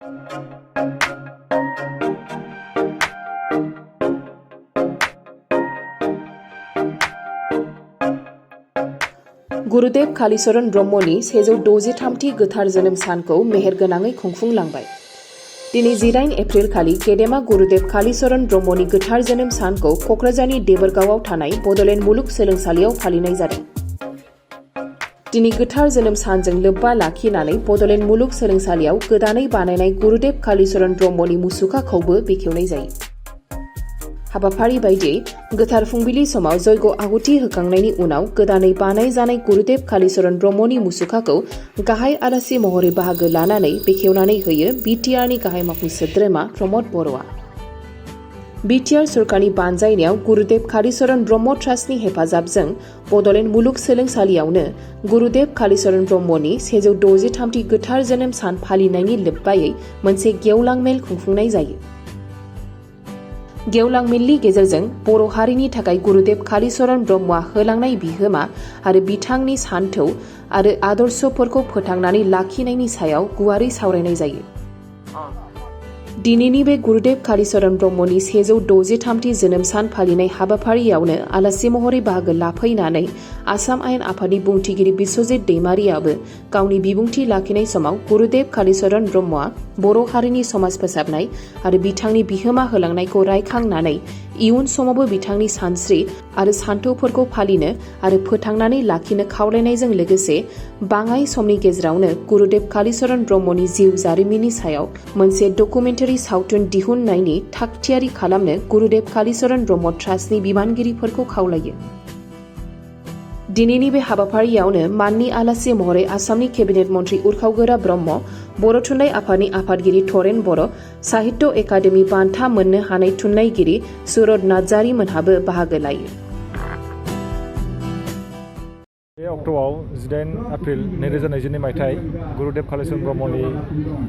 गुरुदेव कालीचरण ब्रह्मनि 163थि गोथार जोनोम सानखौ मेहेरगोनाङै खुंफुंलांबाय। दिनै 9 एप्रिल खालि गेदेमा गुरुदेव कालीचरण ब्रह्मनि गोथार जोनोम सानखौ क'क्राझारनि देबोरगावआव थानाय बड'लेण्ड मुलुगसोलोंसालियाव फालिनाय जादों। दिनै गोथार जोनोम सानजों लोब्बा लाखिनानै बड'लेण्ड मुलुगसोलोंसालियाव गोदानै बानायनाय गुरुदेव कालीचरण ब्रह्मनि मुसुखाखौबो बेखेवनाय जायो। हाबाफारि बायदियै गोथार फुंबिलि समाव जयग आहुति होखांनायनि उनाव गोदानै बानायजानाय गुरुदेव कालीचरण ब्रह्मनि मुसुखाखौ गाहाय आलासि महरै बाहागो लानानै बेखेवनानै होयो बिटिआरनि गाहाय मावफुं सोद्रोमा प्रमद बर'आ। बिटिआर सरकारनि बानजायनायाव गुरुदेव कालीचरण ब्रह्म ट्रास्टनि हेफाजाबजों बड'लेण्ड मुलुगसोलोंसालियावनो गुरुदेव कालीचरण ब्रह्मनि 163थि गोथार जोनोम सान फालिनायनि लोब्बायै मोनसे गेवलां मेल खुंफुंनाय जायो। गेवलां मेलनि गेजेरजों बर' हारिनि थाखाय गुरुदेव कालीचरण ब्रह्मआ होलांनाय बिहोमा आरो बिथांनि सानथौ आरो आदर्शफोरखौ फोथांनानै लाखिनायनि सायाव गुवारै सावरायनाय जायो। दिनैनि बे गुरुदेव कालीचरण ब्रह्मनि 163थि जोनोम सान फालिनाय हाबाफारियावनो आलासि महरै बाहागो लाफैनानै आसाम आयेन आफादनि बुंथिगिरि बिस्वजित दैमारियाबो गावनि बिबुंथि लाखिनाय समाव गुरुदेव कालीचरण ब्रह्मआ बर' हारिनि समाज फोसाबनाय आरो बिथांनि बिहोमा होलांनायखौ रायखांनानै इयुन समावबो बिथांनि सानस्रि आरो सान्थौफोरखौ फालिनो आरो फोथांनानै लाखिनो खावलायनायजों लोगोसे बाङाइ समनि गेजेरावनो गुरुदेव कालीचरण ब्रह्मनि जिउ जारिमिननि सायाव मोनसे डकुमेन्टारि सावथुन दिहुननायनि थागथियारि खालामनो गुरुदेव कालीचरण ब्रह्म ट्रास्टनि बिबानगिरिफोरखौ खावलायो। दिनैनि बे हाबाफारियावनो माननि आलासि महरै आसामनि केबिनेट मन्त्रि उरखावगोरा ब्रह्म, बर' थुनलाइ आफादनि आफादगिरि तरेन बर', साहित्य एकाडेमि बान्था मोननो हानाय थुनलाइगिरि सुरत नार्जारी मोनहाबो बाहागो लायो। बे अक्ट'आव 18 एप्रिल 2022 मायथाइ गुरुदेव कालीचरण ब्रह्मनि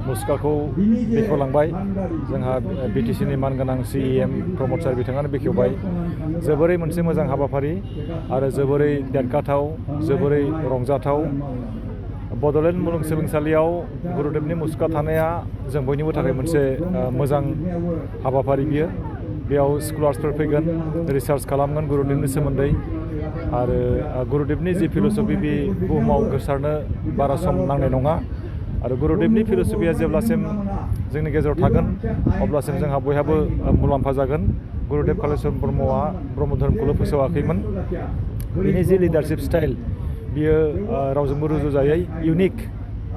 मुसुखाखौ बेखेवलांबाय। जोंहा बिटिसिनि मानगोनां CEM प्रमद सार बिथाङानो बेखेवबाय। जोबोरै मोनसे मोजां हाबाफारि आरो जोबोरै देरगाथाव, जोबोरै रंजाथाव। बड'लेण्ड मुलुगसोलोंसालियाव गुरुदेवनि मुसुखा थानाया जों बयनिबो थाखाय मोनसे मोजां हाबाफारि बियो। बेयाव स्कलार्सफोर फैगोन, रिसार्च खालामगोन गुरुदेवनि सोमोन्दै आरो गुरुदेवनि जि फिल'सफि बे बुहुमाव गोसारनो बारा सम नांनाय नङा आरो गुरुदेवनि फिल'सफिया जेब्लासिम जोंनि गेजेराव थागोन अब्लासिम जोंहा बयहाबो मुलाम्फा जागोन। गुरुदेव कालीचरण ब्रह्मआ ब्रह्म धोरोमखौल' फोसावाखैमोन। बिनि जि लिडारशिप स्टाइल बियो रावजोंबो रुजुजायै इउनिक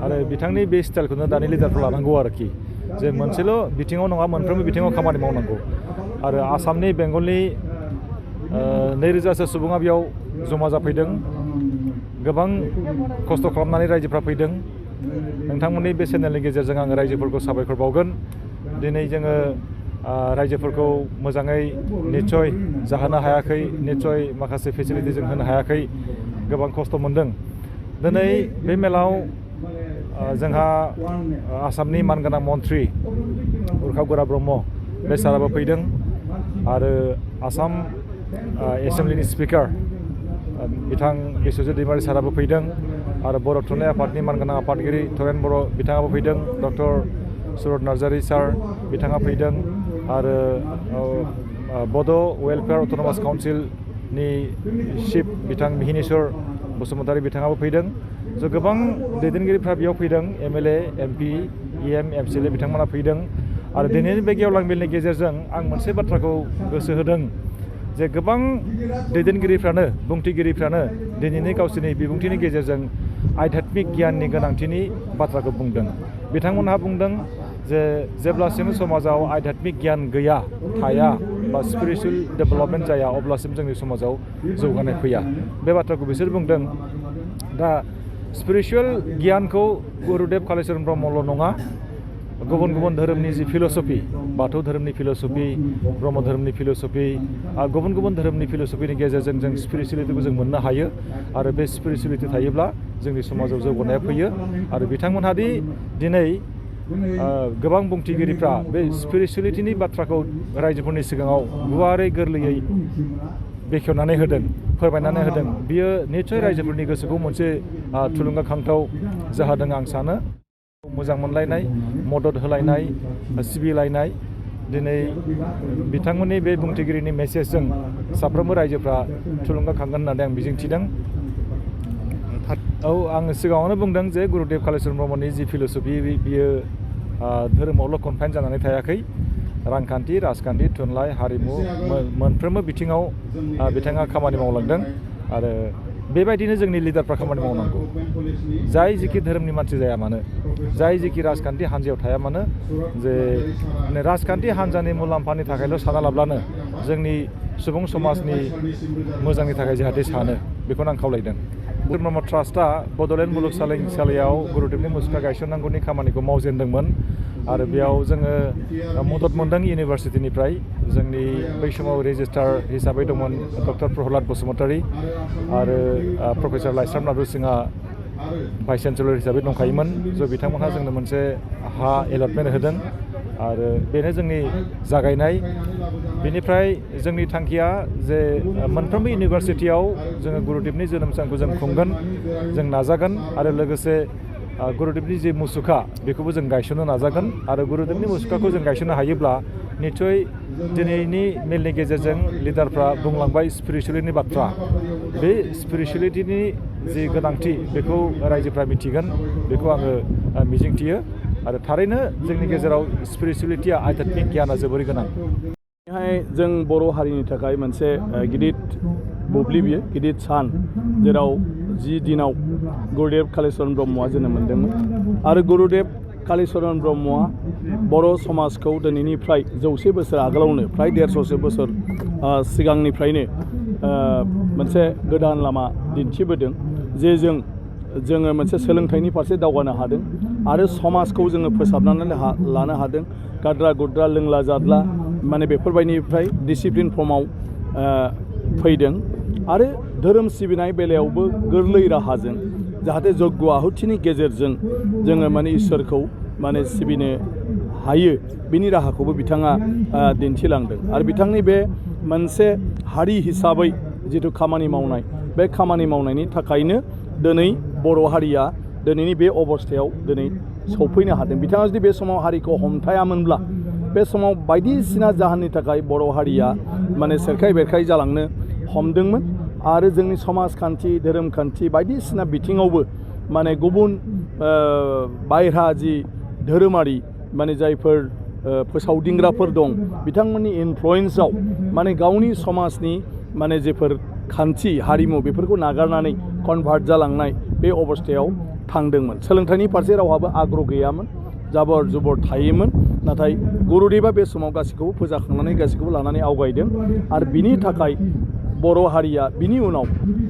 आरो बिथांनि बे स्टाइलखौनो दानि लिडारफोर लानांगौ आरोखि जे मोनसेल' बिथिङाव नङा मोनफ्रोमबो बिथिङाव खामानि मावनांगौ आरो आसामनि बेंगलनि 2000सो सुबुङा बेयाव जमा जाफैदों। गोबां खस्थ' खालामनानै रायजोफ्रा फैदों। नोंथांमोननि बे चेनेलनि गेजेरजों आङो रायजोफोरखौ साबायखर बावगोन। दिनै जोङो रायजोफोरखौ मोजाङै निस्सय जाहोनो हायाखै, निस्सय माखासे फेसिलिटि जों होनो हायाखै, गोबां खस्थ' मोनदों। दिनै बे मेलाव जोंहा आसामनि मानगोनां मन्त्रि उरखावगोरा ब्रह्म बे साराबो फैदों आरो आसाम एसेमब्लिनि स्पिकार बिथां बिस्वजित दैमारि साराबो फैदों आरो बर' थुनलाइ आफादनि मानगोनां आफादगिरि तरेन बर' बिथाङाबो फैदों। डक्टर सुरत नार्जारी सार बिथाङा फैदों आरो बड' वेलफेयार अट'नमास काउन्सिलनि चिफ बिथां मिहिनेश्वर बसुमतारी बिथाङाबो फैदों। स' गोबां दैदेनगिरिफ्रा बेयाव फैदों। MLA, MP, EM, MCLA बिथांमोना फैदों आरो दिनैनि बे गेवलां मेलनि गेजेरजों आं मोनसे बाथ्राखौ गोसो होदों जे गोबां दैदेनगिरिफ्रानो बुंथिगिरिफ्रानो दिनैनि गावसोरनि बिबुंथिनि गेजेरजों आध्यात्मिक गियाननि गोनांथिनि बाथ्राखौ बुंदों। बिथांमोनहा बुंदों जे जेब्लासिम समाजाव आध्यात्मिक गियान गैया, थाया बा स्पिरिचुवेल डेभेलपमेन्ट जाया अब्लासिम जोंनि समाजाव जौगानाय फैया। बे बाथ्राखौ बिसोर बुंदों। दा स्पिरिचुवेल गियानखौ गुरुदेव कालीचरण ब्रह्मल' नङा, गुबुन गुबुन धोरोमनि जि फिल'सफि, बाथौ धोरोमनि फिल'सफि, ब्रह्म धोरोमनि फिल'सफि, गुबुन गुबुन धोरोमनि फिल'सफिनि गेजेरजों जों स्पिरिचुवेलिटिखौ जों मोननो हायो आरो बे स्पिरिचुवेलिटि थायोब्ला जोंनि समाजाव जौगानाया फैयो आरो बिथांमोनहा दि दिनै गोबां बुंथिगिरिफ्रा बे स्पिरिचुवेलिटिनि बाथ्राखौ रायजोफोरनि सिगाङाव गुवारै गोरलैयै बेखेवनानै होदों, फोरमायनानै होदों। बियो निस्सय रायजोफोरनि गोसोखौ मोनसे थुलुंगाखांथाव जाहोदों आं सानो। मोजां मोनलायनाय, मदद होलायनाय, सिबिलायनाय दिनै बिथांमोननि बे बुंथिगिरिनि मेसेजजों साफ्रोमबो रायजोफ्रा थुलुंगाखांगोन होननानै आं मिजिंथिदों। औ आं सिगाङावनो बुंदों जे गुरुदेब कालिचरन ब्रह्मनि जि फिल'सफि बियो धोरोमावल' कनफाइन जानानै थायाखै। रांखान्थि, राजखान्थि, थुनलाइ, हारिमु मोनफ्रोमबो बिथिङाव बिथाङा खामानि मावलांदों आरो बेबायदिनो जोंनि लिडारफ्रा खामानि मावनांगौ। जाय जेखि धोरोमनि मानसि जाया मानो, जाय जेखि राजखान्थि हान्जायाव थाया मानो, जे राजखान्थि हान्जानि मुलाम्फानि थाखायल' साना लाब्लानो जोंनि सुबुं समाजनि मोजांनि थाखाय जाहाथे सानो, बेखौनो आं खावलायदों। ब्रह्म ट्रास्टआ बड'लेण्ड मुलुगसोलोंसालियाव गुरुदेबनि मुसुखा गायसननांगौनि खामानिखौ मावजेनदोंमोन आरो बेयाव जोङो मदद मोनदों इउनिभारसिटिनिफ्राय। जोंनि बै समाव रेजिस्ट्रार हिसाबै दंमोन डक्टर प्रहलाद बसुमतारी आरो प्रफेसर लाइस्राम नारदु सिंहआ भाइस चेन्सेलर हिसाबै दंखायोमोन। ज' बिथांमोनहा जोंनो मोनसे हा एलटमेन्ट होदों आरो बेनो जोंनि जागायनाय। बेनिफ्राय जोंनि थांखिया जे मोनफ्रोमबो इउनिभारसिटियाव जोङो गुरुदेबनि जोनोम सानखौ जों खुंगोन, जों नाजागोन आरो लोगोसे गुरुदेबनि जे मुसुखा बेखौबो जों गायसननो नाजागोन आरो गुरुदेबनि मुसुखाखौ जों गायसननो हायोब्ला निस्सय दिनैनि मेलनि गेजेरजों लिडारफ्रा बुंलांबाय स्पिरिचुवेलिटिनि बाथ्रा। बे स्पिरिचुवेलिटिनि जि गोनांथि बेखौ रायजोफ्रा मिथिगोन, बेखौ आङो मिजिंथियो आरो थारैनो जोंनि गेजेराव स्पिरिचुवेलिटिया आध्यात्मिक गियाना जोबोरै गोनां। बेहाय जों बर' हारिनि थाखाय मोनसे गिदिर बुब्लि बियो, गिदिर सान, जेराव जि दिनाव गुरुदेब कालिचरन ब्रह्मआ जोनोम मोनदोंमोन आरो गुरुदेब कालिचरन ब्रह्मआ बर' समाजखौ दिनैनिफ्राय 100 बोसोर आगोलावनो फ्राय 150 बोसोर सिगांनिफ्रायनो मोनसे गोदान लामा दिन्थिबोदों, जे जोङो मोनसे सोलोंथाइनि फारसे दावगानो हादों आरो समाजखौ जोङो फोसाबनानै लानो हादों। गाद्रा गुद्रा लोंला जाद्ला माने बेफोरबायदिनिफ्राय डिसिप्लिन फर्माव फैदों आरो धोरोम सिबिनाय बेलायावबो गोरलै राहाजों जाहाथे जग्य आहुथिनि गेजेरजों जोङो माने इसोरखौ माने सिबिनो हायो, बिनि राहाखौबो बिथाङा दिन्थिलांदों आरो बिथांनि बे मोनसे हारि हिसाबै जिथु खामानि मावनाय, बे खामानि मावनायनि थाखायनो दिनै बर' हारिया दिनैनि बे अबस्थायाव दिनै सौफैनो हादों। बिथाङा जुदि बे समाव हारिखौ हमथायामोनब्ला, बे समाव बायदिसिना जाहोननि थाखाय बर' हारिया माने सेरखाय बेरखाय जालांनो हमदोंमोन आरो जोंनि समाजखान्थि, धोरोमखान्थि बायदिसिना बिथिङावबो माने गुबुन बायह्रा जि धोरोमारि माने जायफोर फोसावदिंग्राफोर दं, बिथांमोननि इनफ्लुयेन्सआव माने गावनि समाजनि माने जेफोर खान्थि हारिमु बेफोरखौ नागारनानै कनभार्ट जालांनाय बे अबस्थायाव थांदोंमोन। सोलोंथाइनि फारसे रावहाबो आग्रह गैयामोन, जाबर जुबर थायोमोन। नाथाय गुरुदेबा बे समाव गासैखौबो फोजाखांनानै गासैखौबो लानानै आवगायदों आरो बिनि थाखाय बर' हारिया बिनि उनाव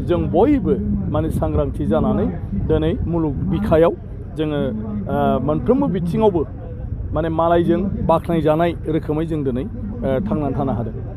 जों बयबो माने सांग्रांथि जानानै दिनै मुलुग बिखायाव जोङो मोनफ्रोमबो बिथिङावबो माने मालायजों बाख्नायजानाय रोखोमै जों दिनै थांनानै थानो हादों।